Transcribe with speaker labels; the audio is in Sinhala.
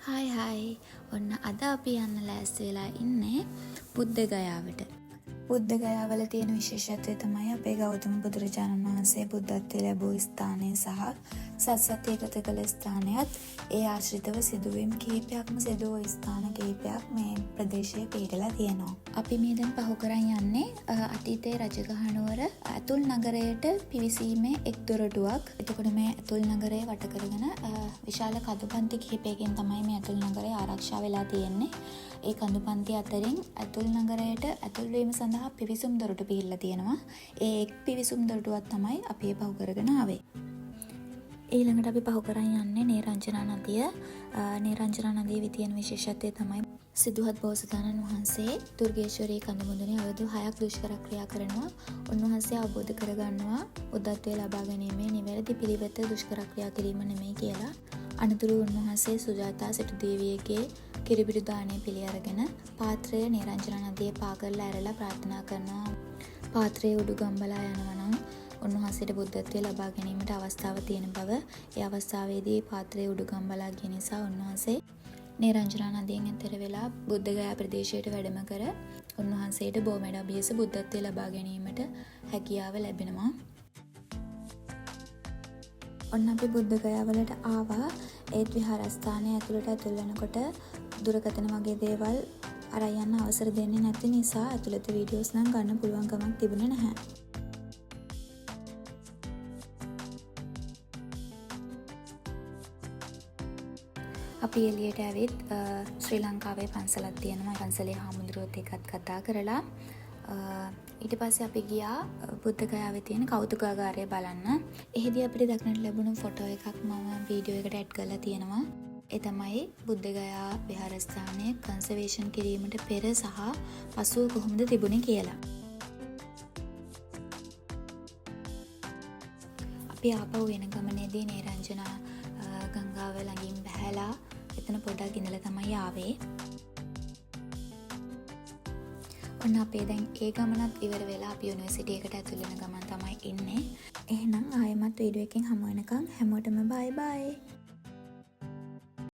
Speaker 1: හායි හායි, ඔන්න අද අපි යන්න ලෑස්ති වෙලා ඉන්නේ බුද්ධ ගයාවට.
Speaker 2: බුද්ධ ගයාවල තියෙන විශේෂත්වය තමයි අපේ ගෞතම බුදුරජාණන් වහන්සේ බුද්ධත්වය ලැබූ ස්ථානය සහ සත්සතිය ගත කළ ස්ථානයත් ඒ ආශ්‍රිතව සිදුවීම් කිහිපයක්ම සිදු වූ ස්ථාන කිහිපයක් මේ ප්‍රදේශයේ පිහිටලා තියෙනවා.
Speaker 1: අපි මේ දැන් පහු කරන් යන්නේ අතීතයේ රජගහ නුවර ඇතුල් නගරයට පිවිසීමේ එක් දොරටුවක්. එතකොට මේ ඇතුල් නගරය වට කරගෙන විශාල කඳුපන්ති කිහිපයකින් තමයි මේ ඇතුල් නගරය ආරක්ෂා වෙලා තියෙන්නේ. ඒ කඳුපන්ති අතරින් ඇතුල් නගරයට ඇතුල් වීම සඳහා පිවිසුම් දොරටු පිහිටලා තියෙනවා. ඒ එක් පිවිසුම් දොරටුවක් තමයි අපි පහු කරගෙන ආවේ. ඊළඟට අපි පහු කරන් යන්නේ නේරංජනා නදිය. නේරංජනා නදියේ තියෙන විශේෂත්වය තමයි සිදුහත් බෝසතාණන් වහන්සේ දුර්ගේශ්වරී කඳු මුදුනේ අවුරුදු 6ක් දුෂ්කර ක්‍රියා කරනවා. උන්වහන්සේ අවබෝධ කරගන්නවා බුද්ධත්වය ලබා ගැනීමේ නිවැරදි පිළිවෙත දුෂ්කර ක්‍රියා කිරීම නෙමෙයි කියලා. අනතුරුව උන්වහන්සේ සුජාතා සිටු දේවියගේ කිරිබිඩු දාණය පිළි අරගෙන පාත්‍රය නේරංජනා නදියේ පා කරලා ඇරලා ප්‍රාර්ථනා කරනවා. පාත්‍රයේ උඩු ගම්බලා යනවා නම් උන්වහන්සේට බුද්ධත්වය ලබා ගැනීමට අවස්ථාව තියෙන බව. ඒ අවස්ථාවේදී පාත්‍රයේ උඩු ගම්බලා ගිය නිසා උන්වහන්සේ නේරංජනා නදියෙන් එතෙර වෙලා බුද්ධ ගයා ප්‍රදේශයට වැඩම කර උන්වහන්සේට බොමැඩ අභියස බුද්ධත්වය ලබා ගැනීමට හැකියාව ලැබෙනවා.
Speaker 2: ඔන්න අපි බුද්ධ ගයා වලට ආවා. ඒත් විහාරස්ථානය ඇතුළට ඇතුල් වෙනකොට දුරකථන වගේ දේවල් අරන් යන්න අවසර දෙන්නේ නැති නිසා ඇතුළත වීඩියෝස් නම් ගන්න පුළුවන් කමක් තිබුණේ නැහැ.
Speaker 1: අපි එළියට ඇවිත් ශ්‍රී ලංකාවේ පන්සලක් තියෙනවා. පන්සලේ හාමුදුරුවොත් එක්කත් කතා කරලා ඊට පස්සේ අපි ගියා බුද්ධ ගයාවේ තියෙන කෞතුකාගාරය බලන්න. එහෙදී අපිට දක්නට ලැබුණු ෆොටෝ එකක් මම වීඩියෝ එකට ඇඩ් කරලා තියෙනවා. ඒ තමයි බුද්ධ ගයා විහාරස්ථානය කන්සර්වේෂන් කිරීමට පෙර සහ පසුව කොහොමද තිබුණේ කියලා. අපි ආපහු එන ගමනේදී නේරංජනා ගංගාව ළඟින් බැහැලා එතන පොඩ්ඩක් ඉඳලා තමයි ආවේ. ඔන්න අපේ දැන් ඒ ගමනත් ඉවර වෙලා අපි යුනිවර්සිටි එකට ඇතුල් වෙන ගමන් තමයි ඉන්නේ.
Speaker 2: එහෙනම් ආයෙමත් වීඩියෝ එකෙන් හමු වෙනකන් හැමෝටම බයි බයි.